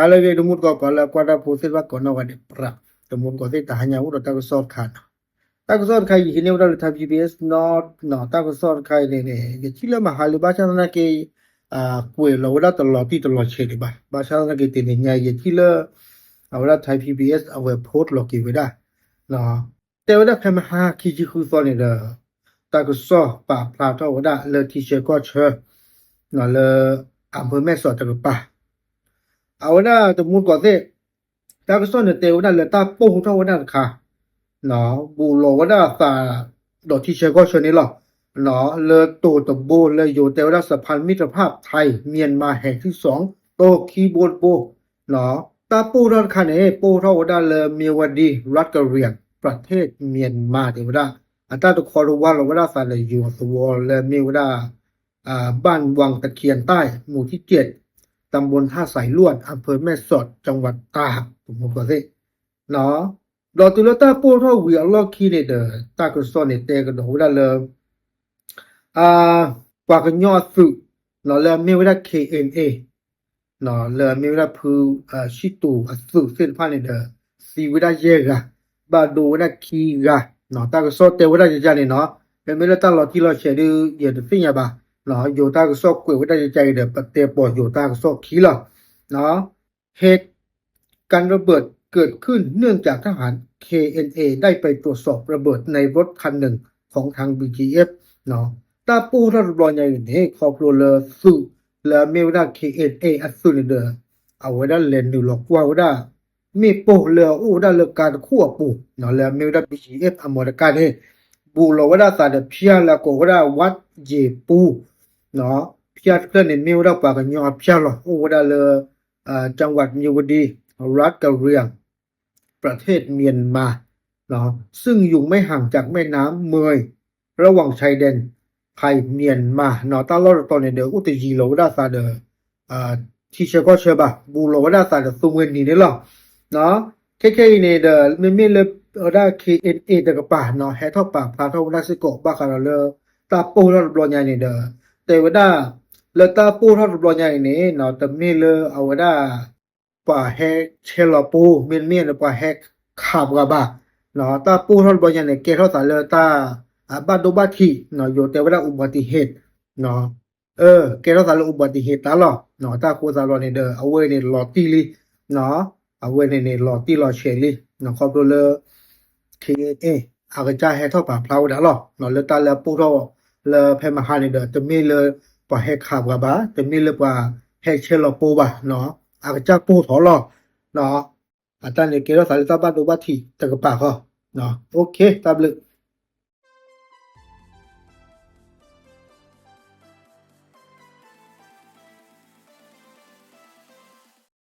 ဟါလၢအဂ့ၤ တမူတကိး ပှၤလၢအကွၢ်တၢ်ဖိသ့ၣ်တဖၣ်ကိးနီၢ်ဂၤဒဲး ပြး တမူတကိးသ့ၣ် တဟါညါအိၣ်ဒီးတၢ်ကစီၣ်တခါန့ၣ်, တၢ်ကစီၣ်တခါအံၤ ဟံးန့ၢ်ဝဲဒၣ်လၢ Thai PBS နီၢ်နီၢ်, တၢ်ကစီၣ်တခါအံၤန့ၣ်န့ၣ် ယထံၣ်လၢမဟါလံ ဘၣ်ဆၣ်သနာ်က့ ကွဲးလီၤဝဲဒၣ်တလီၤတံၢ်တလီၤဆဲးဒံးဘၣ်. ဘၣ်ဆၣ်သနာ်က့ တနံၤညါအံၤ ယထံၣ်လၢ အဝဲဒၣ် Thai PBS အဝဲ post လီၤက့ၤဝဲဒၣ် တဲဝဲဒၣ်ဖဲမဟါခံဆံဃုသီန့ၣ်ဒီး တၢ်ကစီၣ်ပာ်ဖျါထီၣ်ဝဲဒၣ်လၢထံဆၢကီၢ်ဆၢ လၢ အၣ်ဖၢၣ်မဲၢ်စီးတကပၤ အဝဲဒၣ်တမူတကိးသ့ၣ် တၢ်ကစီၣ်န့ၣ်တဲဝဲဒၣ်လၢတၢ်ပိၢ်ထီၣ်ဝဲဒၣ်တခါ ဘူးလီၤဝဲဒၣ်အသးဒီးထံဆၢကီၢ်ဆၢန့ၣ်လီၤ. လၢတိၤတဘိလၢယိၤတဲဝဲဒၣ် สะพานมิตรภาพไทยเมียนมาแห่งที่สอง တိၤခံဘိတဘိ တၢ်ပိၢ်ထီၣ်တခါန့ၣ် ပိၢ်ထီၣ်ဝဲဒၣ်လၢ เมียวดี รัฐกะเหรี่ยง ประเทศเมียนมา တဲဝဲဒၣ် အတၢ်တခီတဝါလီၤဝဲဒၣ်အသးဒီးယိၤသဝီလၢမ့ၢ်ဝဲဒၣ် บ้านวังตะเคียนใต้ หมู่ที่เจ็ด ตำบลท่าสายลวด อำเภอแม่สอด จังหวัดตาก တမူတကိးသ့ၣ် ဒီးတုၤလၢတၢ်ပိၢ်ထီၣ်ဝံၤအလီၢ်ခံန့ၣ်ဒီး တၢ်ကစီၣ်န့ၣ်တဲကဒီးဝဲဒၣ်လၢ ပှၤကညီအသုး လၢအမ့ၢ်ဝဲဒၣ် KNA လၢအမ့ၢ်ဝဲဒၣ်ဖု ဆံၣ်တူၤအသုးသ့ၣ်တဖၣ်န့ၣ်ဒီး သံဝဲဒၣ်ယဲၢ်ဂၤ, ဘၣ်ဒိဝဲဒၣ်ခံဂၤ, တၢ်ကစီၣ်တဲဝဲဒၣ်ယၤန့ၣ်နီၤ, မ့မ့ၢ်လၢတၢ်လီၤတံၢ်လီၤဆဲးဒုး ယတသ့ၣ်ညါဘၣ်, ယိၤတၢ်ကစီၣ်ကွဲးဝဲဒၣ်ယၤအံၤဒီး ပတဲပိာ်ယိၤတၢ်ကစီၣ်ခံလီၤ. เหตุการณ์ระเบิดเกิดขึ้นเนื่องจากทหาร เคเอ็นเอ ได้ไปตรวจสอบระเบิดในรถคันหนึ่งของทาง บีจีเอฟ တၢ်ပိၢ်ထီၣ်တဘျီညါအံၤန့ၣ် ခီဖျိလၢသုးလၢအမ့ၢ်ဝဲဒၣ် KNA အသုးန့ၣ်ဒီး အဝဲဒၣ်လဲၤနုာ်လီၤကွၢ်ဝဲဒၣ် မ့ၣ်ပိၢ်လၢအအိၣ်ဝဲဒၣ်လၢကါတခိၣ်အပူၤ လၢအမ့ၢ်ဝဲဒၣ် ဘီၣ်ကၠံၣ်အ့းဖး အမီၤတကါန့ၣ် ဘူးလီၤဝဲဒၣ်အသးဒီးဖၠၣ်လၢအကိးဝဲဒၣ် ဝးယ့ၤပူ ဖၠၣ်တဖျၢၣ်န့ၣ် မ့ၢ်ဝဲဒၣ်ပှၤကညီအဖၠၣ်လီၤ. အိၣ်ဝဲဒၣ်လၢ จังหวัดเมียวดี รัฐกะเหรี่ยง ประเทศเมียนมา ซึ่งอยู่ไม่ห่างจากแม่น้ำเมย ระหว่างชายแดนไทยเมียนมา တၢ်လီၢ်တတီၤန့ၣ်ဒီး အိၣ်တယံၤလီၤဝဲဒၣ်အသးဒီး ထံဆၢကီၢ်ဆၢဘၣ်, ဘူးလီၤဝဲဒၣ်အသးဒီးသူမှဲနံၤန့ၣ်လီၤ. ခဲခဲအံၤန့ၣ်ဒီး မ့မ့ၢ်လၢဝဲဒၣ် KNA တကပၤ ဟဲထီၣ်ပာ်ဖျါထီၣ်ဝဲဒၣ်စ့ၢ်ကီး ဘၣ်ဃးဒီးလၢ တၢ်ပိၢ်ထီၣ်တဘျီညါန့ၣ်ဒီး တဲဝဲဒၣ် လၢတၢ်ပိၢ်ထီၣ်တဘျီညါအံၤန့ၣ် တမ့ၢ်လၢအဝဲဒၣ် ပှၤဟဲဆဲးလီၤပိ မ့တမ့ၢ်လၢပှၤဟဲခးပှၤဘၣ်. တၢ်ပိၢ်ထီၣ်တဘျီညါန့ၣ် ကဲထီၣ်သးလၢတၢ် အဘၣ်ဒိဘၣ်ထံး ယိၤတဲဝဲဒၣ် อุบัติเหตุ ကဲထီၣ်သးလၢ อุบัติเหตุ တၢ်လီၢ်, တၢ်ဃိသးဘျီန့ၣ်ဒီး အဝဲန့ၣ်လီၤတံၢ်လံ, အဝဲန့ၣ်န့ၣ် လီၤတံၢ်လီၤဆဲးလံ, ခီဖျိလၢ KNA အကစၢ်ဟဲထီၣ်ပာ်ဖျါဝဲဒၣ်လီၤ. လၢတၢ်လၢအပိၢ်ထီၣ်လၢဖဲမဟါန့ၣ်ဒီး တမ့ၢ်လၢပှၤဟဲခးပှၤဘၣ်, တမ့ၢ်လၢပှၤဟဲဆဲးလီၤပိဘၣ်, အကစၢ်ပိၢ်ထီၣ်လီၤ. အတၢ်န့ၣ်ကဲထီၣ်သးလၢတၢ်ဘၣ်ဒိဘၣ်ထံးတကပၤဃီ, တၢ်ဘျုး